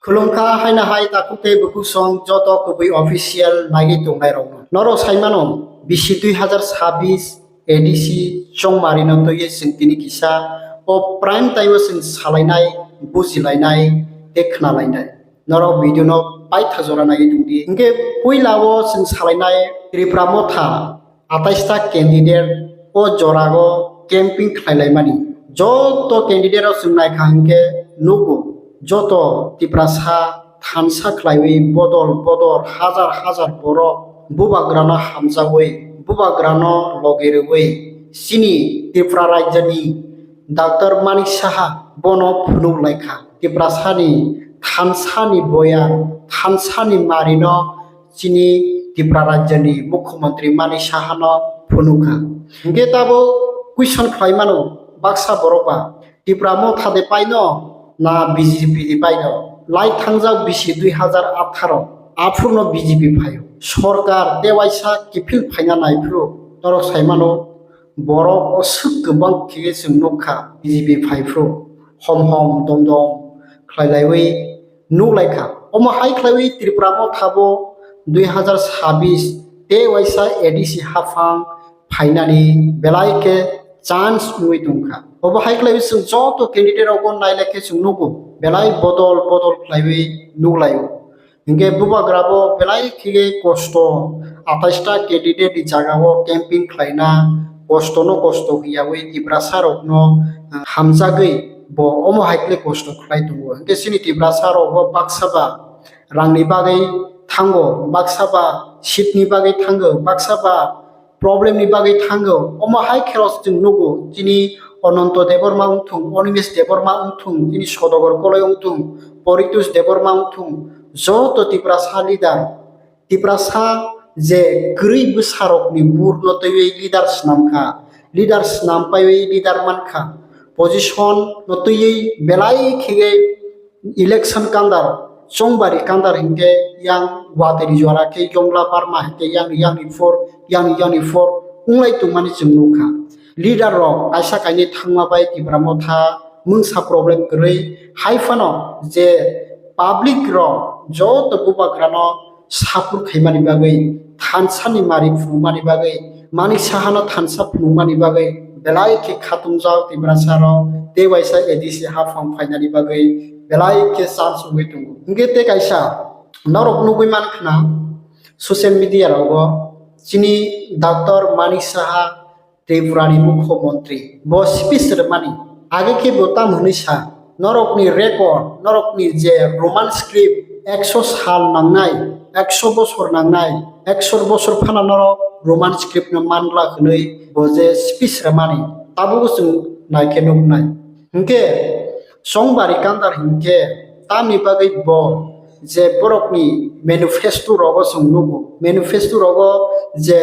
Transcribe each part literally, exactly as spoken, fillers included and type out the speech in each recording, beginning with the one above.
Khulumkha haino hai takhuk tei bukhuk song joto kubui official naiwi tongnairokno. Norok saimano bisi dui hazar sabis A D C chongmarino twiwi chwng tini kisa o prime time o chwng salainai, bujilainai tei khwnalainai. Norok video no paitha jora naiwi tongdi. Hinkhe puila o chwng salainai Tripura Motha atais ta candidate o jorago camping khlailaimani. Joto candidate rok chwng naikha hinkhe nugo, joto Tiprasa thansa khlaiwi bodol bodol hazar hazar borok bubagrano hamjagwi, bubagrano logi rwwi chini Tripura rajyoni Doctor Manik Saha bono phunuk laikha. Tiprasani thansani boya, thansani marino chini Tipra rajyoni Mukhyamantri Manik Sahano phunukha. Hinkhe tabuk question khlaimano baksa borok ba, Tipra Motha de paino na B J P de paino? Lai thangjak bisi dui hazar atharo, aphurno B J P phaio. Sorkar tei waisa kiphil phaina naiphuru norok saimano borok o swk kwbang khe chwng nukha B J P phaiphuru hom hom dom dom khlailaiwi nuklaikha. Omo hai khlaiwi Tripura Motha bo dui hazar sabis tei waisa A D C haphang phainani belai khe chance wngwi tongkha. Obo hai khlaiwi chwng joto candidate rokbo nailai khe chwng nugo belai bodol bodol khlaiwi nuklaio. Hinkhe bubagrabo belai khe kosto, atais ta candidate ni jagao camping khlaina, kosto no kosto hiyawi Tiprasa rokno, ah, hamjagwi bo omo hai khe kosto khlai tongo. Hinkhe chini Tiprasa rok bo baksa ba rangni bagwi thango, baksa ba seat ni bagwi thango, baksa ba problem ni bagwi thango. Omo hai khe rok chwng nugo, chini Ananto Debbarma wngthung, Animesh Debbarma wngthung, chini Sodagor Koloi wngthung, Poritosh Debbarma wngthung, joto Tiprasa leader, Tiprasa je kwrwi bwsarokni burno twiwi leader swnamkha, leader swnam paiwi leader mankha, position no twiwi belai khe election kandar, chongbari kandar hinkhe yang wateri jora khe Yongla Barma hinkhe yang, yang ni for, yang, yang ni for wnglai tongmani chwng nukha. Leader rok kaisa kainwi thangma bai Tipra Motha mungsa problem kwrwi hai phano je public rok joto bubagrano support khaimani bagwi, thansa ni mari phunukmani bagwi, Manik Sahano thansa phunukmani bagwi belai khe khatungjak Tiprasa rok tei waisa A D C haphang phainani bagwi belai khe chance wngwi tongo. Hinkhe tei kaisa norok nugwi mankha na social media rogo chini Doctor Manik Saha Tripura ni Mukhyamantri bo speech rwmani age khe bo tamo hwnwi sa, norokni record, norokni je Roman script ekso sal nangnai, ekso bosor nangnai, ekso bosor phano norok Roman script no manla hwnwi bo je speech rwmani tabuk chwng naikhe nuknai. Hinkhe chongbari kandar hinkhe tamni bagwi bo je borokni manifesto rogo chwng nugo, manifesto rogo je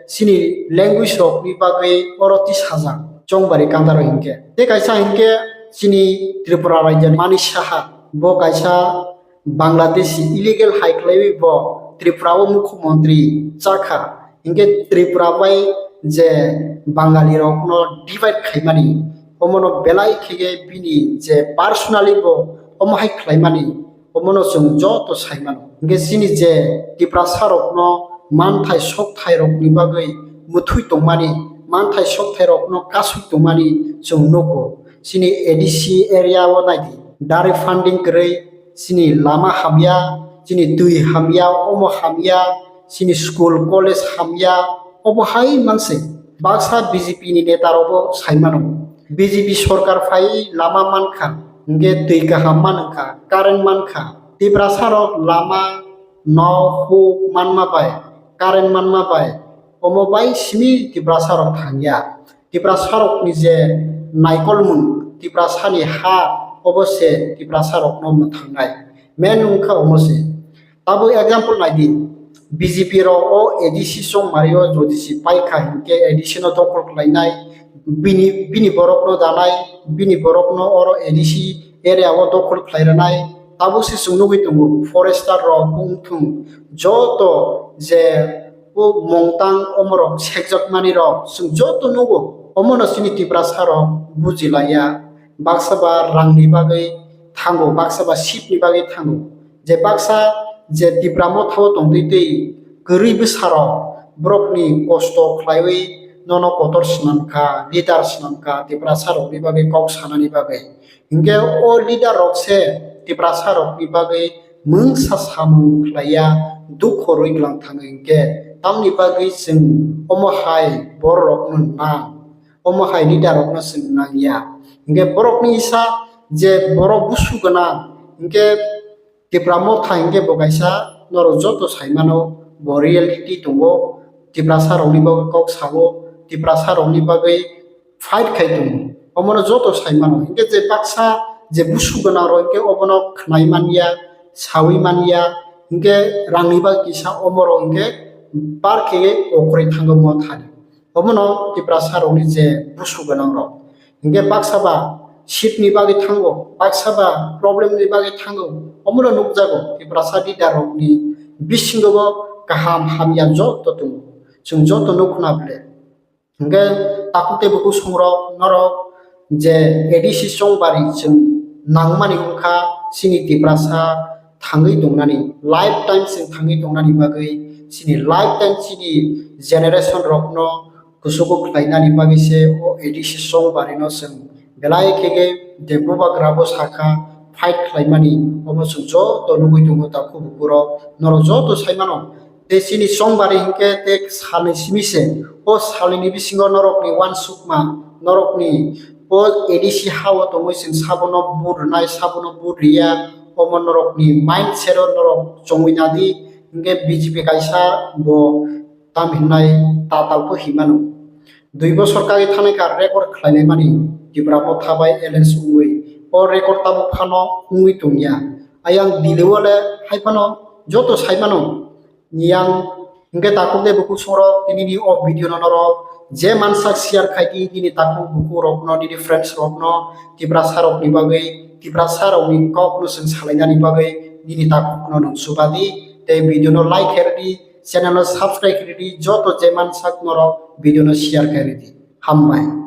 chini language rokni bagwi oro tisajak chongbari kandaro hinkhe. Tei kaisa hinkhe chini Tripura rajyoni Manik Saha, bo kaisa Bangladeshi illegal hai khlaiwi bo Tripura o Mukhyamantri chakha. Hinkhe Tripura bai je Bangali rokno divide khaimani, omono belai khe bini je personally bo omo hai khlaimani, omono chwng joto saimano. Hinkhe chini je Tiprasa rokno manthai sokthai rokni bagwi mwthwi tongmani, manthai sokthai rokno kasui tongmani chwng nugo. Chini A D C area o naidi, direct funding kwrwi chini lama hamya, chini twi hamya, omo hamya, chini school college hamya, obo hai manse. Baksa B J P ni neta rokbo saimano. B J P sorkar phai lama mankha, hinkhe twi kaham mankha, current mankha. Tiprasa rok lama, nok, huk manma bai, current manma bai, omo bai simi Tiprasa rok thangya. Tiprasa rokni je naikolmung, Tiprasani ha, obo se Tiprasa rokno mwthangnai. Main wngkha omo se. Tabuk example naidi, B J P rok o A D C chongmario jodi se paikha hinkhe A D C no dokhol khlainai, bini, bini borokno danai, bini borokno oro A D C area o dokhol khlai rwnai. Tabuk se chwng nugwi tongo, forester rok wngthung, joto je o mungtang omorok sekjakmani rok chwng joto nugo. Omono chini Tiprasa rok bujilaiya, baksa ba rangni bagwi thango, baksa ba seat ni bagwi thango. Je baksa je Tipra Motha o tongtwi tei kwrwi bwsarok borokni kosto khlaiwi nono kotor swnam kha, leader swnam kha, Tiprasa rokni bagwi kok sanani bagwi. Hinkhe o leader rok se Tiprasa rokni bagwi mungsa samung khlaiya, dukhu rwi glang thango hinkhe tamni bagwi chwng omo hai borok rokno nang, omo hai leader rokno chwng nangya. Hinkhe borokni isa je borok busu gwnang hinkhe Tipra Motha hinkhe bo kaisa norok joto saimano bo reality tongo, Tiprasa rokni bagwi kok sao, Tiprasa rokni bagwi fight khai tongo. Omono joto saimano. Hinkhe je baksa je busu gwnang rok hinkhe obono khwnai manya, sawi manya, hinkhe rangni bagwi kisa omorok hinkhe bar khe okroi thango Mothani. Omono Tiprasa rokni je busu gwnang rok. Hinkhe baksa ba seat ni bagwi thango, baksa ba problem ni bagwi thango. Omono nukjago Tiprasa leader rokni bisingo bo kaham hamya joto tongo. Chwng joto nukhuna ble. Hinkhe takhuk tei bukhuk songrok norok je A D C chongbari chwng nangmani wngkha chini Tiprasa thangwi tongnani, lifetime chwng thangwi tongnani bagwi chini lifetime chini generation rokno kuchugo khlainani bagwi se o A D C chongbarino chwng belai khe khe je bubagrabo sakha fight khlaimani, omo chwng joto nugwi tongo takhuk bukhurok, norok joto saimano. Tei chini chongbari hinkhe tei salni simi se, o salni bisingo norokni uansukma, norokni o A D C ha o tongwi chwng sabono vote rwnai, sabono vote riya, omo norokni mindset o norok chongwi nadi, hinkhe B J P kaisa bo tam hinnai tatal pho hinmano. Dui bosor kagwi thanai kha record khlainai mani Tipra Motha bai alliance wngwi. O record tabuk phano wngwi tongya. Ayang Delhi o le hai phano joto sai mano. Niyang hinkhe takhuk de bukhuk songrok tini ni o video no norok je mansak share khai di nini takhuk bukhuk rok no, nini friends rok no, Tiprasa rok ni bagwi, Tiprasa rok ni kok no chwng salainani bagwi nini takhuk no nwng chuba di tei video no like khe rw di. Channel no subscribe khe rwdi, joto je mansak norok video no share khe rwdi. Hambai.